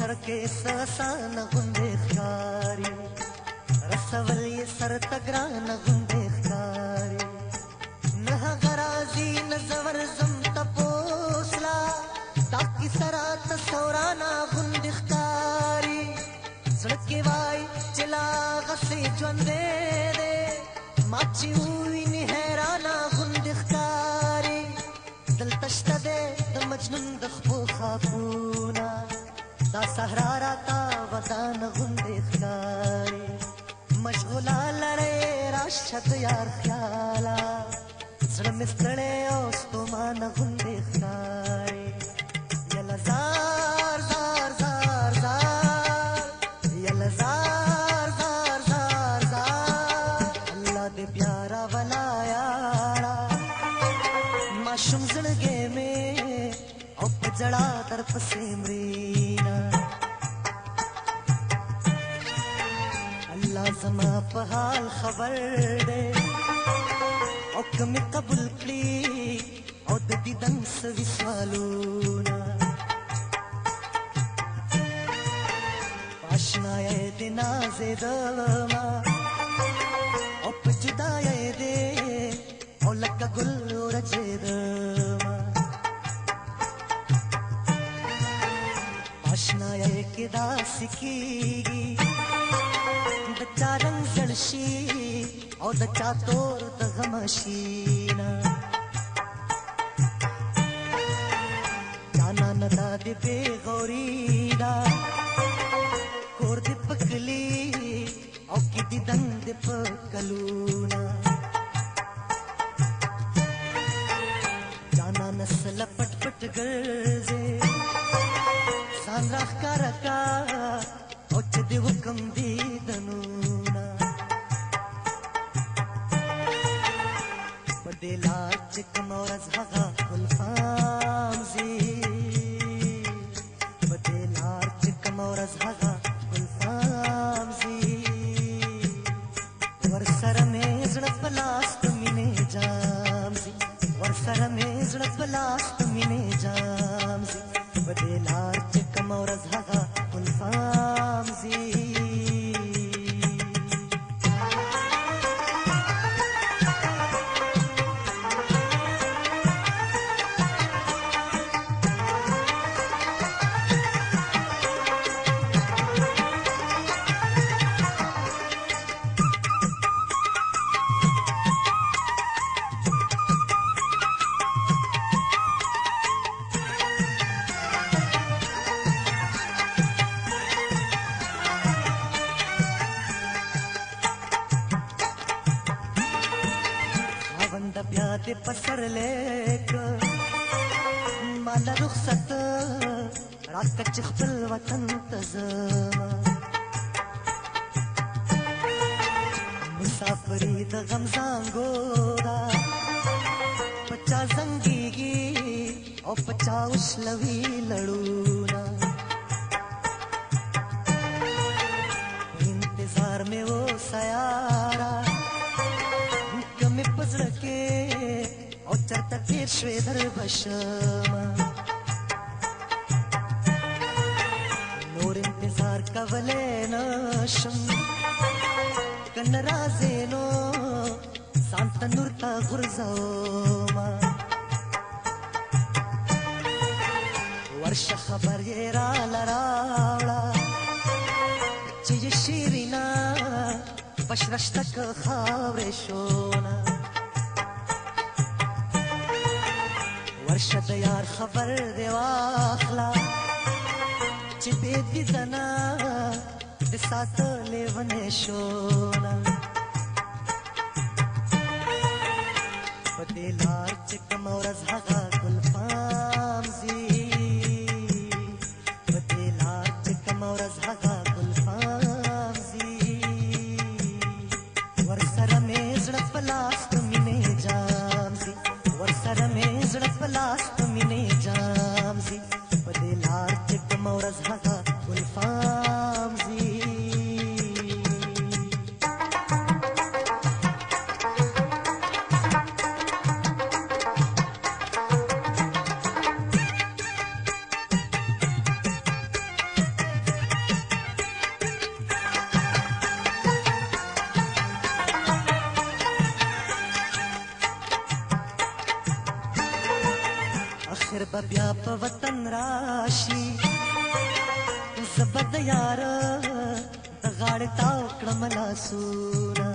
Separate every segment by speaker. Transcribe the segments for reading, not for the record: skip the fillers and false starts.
Speaker 1: سر کې ساسان غوندې ښکاري، رسول یې سر ته ګرانه غوندې ښکاري. نه هغه راځي نه زه ورځم تپوس لا، دا کیسه راته سورانه غوندې ښکاري. زړه کې وایي چې لا هغسې ژوندی دی، ما چې وویني حیرانه غوندې ښکاري. دلته شته دی د مجنون د خپو خاپونه، دا صحرا راته ودانه غوندې ښکاري. مشغولا لرې راشه د یار خیاله، زړه مې ستړی او ستومانه غوندې ښکاري. یله زار زار زار زار، یله زار زار زار زار، الله دې بیا راولا یاره. ماشوم زړګی مې او په ژړا درپسې مرینه. الله زما په حال خبر دی، او که مې قبول کړي او د دیدن سوي سوالونه. پاشنایې دې نازېدمه او په جدایۍ دې او لکه ګل ورژېدمه. پاشنایۍ کې داسې کېږي د چا رنګ زړ شي او د چا تور د غم شینه. جانانه دا دې بې غوري ده، کور دې په کلي او کې دیدن دې په کلونه. جانانه سله پټ پټ ګرځې، ځان راښکاره کا او چې دې وکم دیدنونه. په دې لار چې کومه ورځ هغه ګلفام ځي، په دې لار چې کومه ورځ هغه ګلفام ځي، ورسره مې زړه په لاس د مینې جام ځي، ورسره مې زړه په لاس د مینې جام ځي. په دې لار چې کومه ورځ هغه ګلفام ځي. خاونده بیا دې په سر لیک ماله رخصت راکه چې خپل وطن ته ځمه. مسافري د غم زانګو ده، په چا زنګېږي او په چا وشلوي لړونه. په انتظار مې اوسه یاره، که مې په زړه کې او چېرته تېر شوې در به شمه. نور انتظار کولی نه شم، که نه راځې نو ځان ته نور ته غورځومه. ورشه خبر یې راله راوړه چې یې شیرینه په شرشته که خاورې شونه. ورشه د یار خبر دې واخله چې بې دیدنه د ساته لیونی شونه. په دې لار چې کومه ورځ هغه ګلفام ځي، په دې لار چې کومه ورځ هغه ګلفام ځي، ورسره مې زړه په لاس د مینې جام ځي، ورسره مې زړه په لاس د مینې جام ځي. په دې لار چې کومه ورځ هغه ګلفام ځي. اخر به بیا په وطن راشي، زه به د یار د غاړې تاو کړم لاسونه.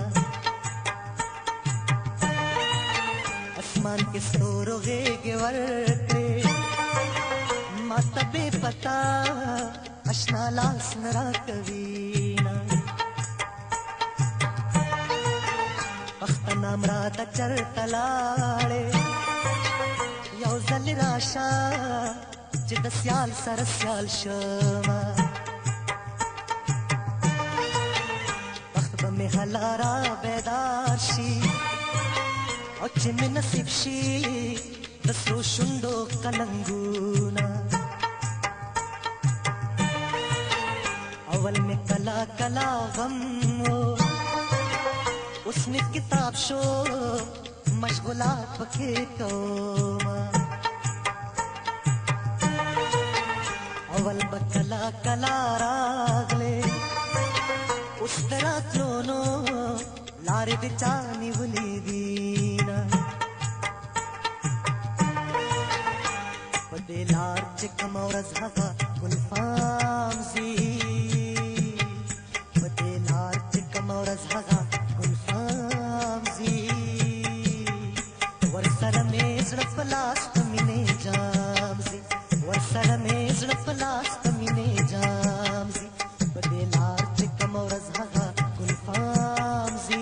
Speaker 1: اسمان کې ستورو غېږې ورکړې، ما ته بې پتا اشنا لاس نه راکوي نه. پښتنه مراده چرته لاړې، یو ځل راشه چې د سیال سره سیال شمه. بخت به مې هله را بیدار شي، او چې مې نصیب شي د سرو شونډو قلنګونه. اول مې کلا کلا غم و، اوس مې کتاب شو مشغولات پکې کومه. اول به کلا کلا راغلې، اوس د راتلو نو لارې دې چا نیولې دي نه. په دې لار چې کومه ورځ هغه ګلفام ځي، په دې لار چې کومه ورځ هغه ګلفام ځي، ورسره مې زړه په لاس د مینې جام ځي، ورسره مې زړه په لاس د مینې جام ځي. په دې لار چې کومه ورځ هغه ګلفام ځي.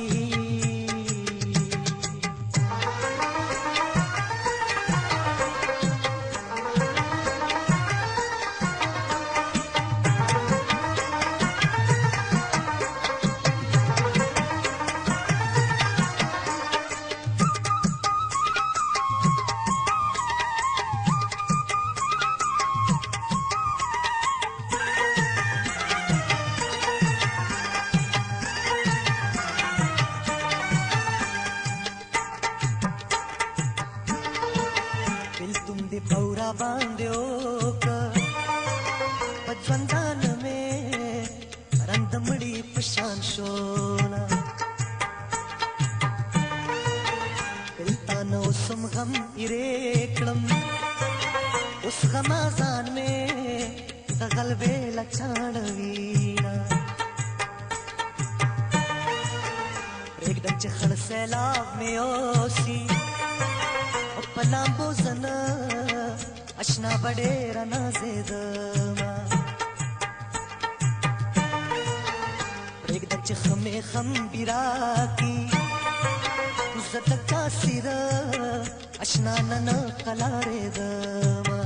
Speaker 1: بېلتون دې پورا باندې وکړ، په ژوندانه مې رنګ د مړي په شان شونه. بېلتانه اوس هم غم ایرې کړم، اوس غمازان مې د غلبې له چاڼوي نه. پرېږدم چې خړ سیلاب مې یوسي، او په لامبو زنه اشنا به ډېره نازېدمه. پرېږده چې خمې خم بیراکي، زه د چا سیره اشنا نه نه قلارېدمه.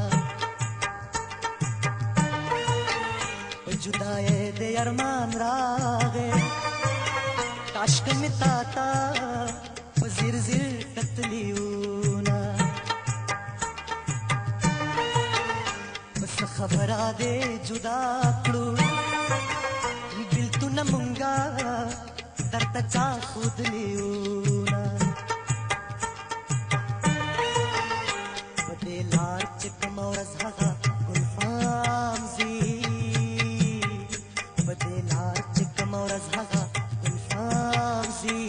Speaker 1: په جدایۍ دې ارمان راغی، کاشکه مې تا ته په ځیر ځیر کتلي وونه. بس خبره دې جدا کړو، بېلتونه مونږه درته چا ښودلي وونه. په دې لار چې کومه ورځ هغه ګلفام ځي، په دې لار چې کومه ورځ هغه ګلفام ځي،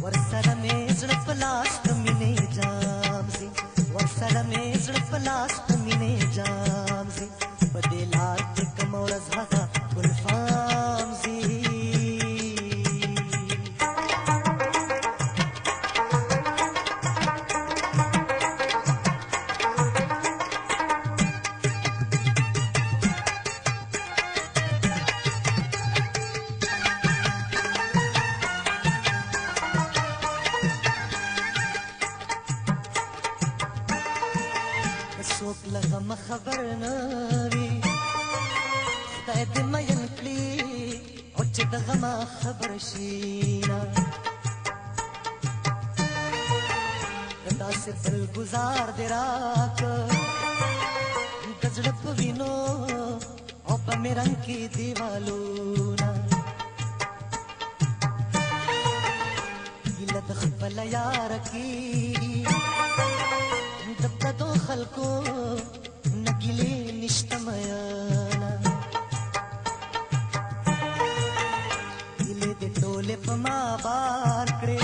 Speaker 1: ورسره مې زړه په لاس د مینې جام ځي، ورسره مې زړه په لاس د مینې جام ځي. په دې لار چې کومه ورځ هغه ګلفام ځي. که څوک له غمه خبر نه وي، خدای دې مین کړي او چې د غمه خبر شي نه. که داسې بل ګزار دې راکړ د زړه په وینو او په مې رنګ کې دیوالونه. ګیله د خپله یاره کېږي، د پردو خلکو نه ګیلې نشته میانه. ګیلې دې ټولې په ما بار کړې،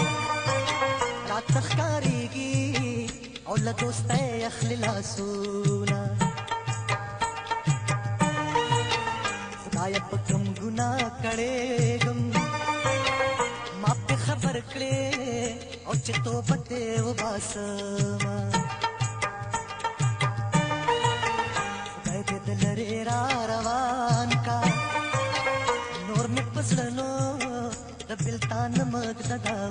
Speaker 1: راته ښکارېږي او او له دوستۍ اخلي لاسونه. خدایه په کوم ګناه کړېږم، ما پې خبر کړې او چې توبه دې وباسم.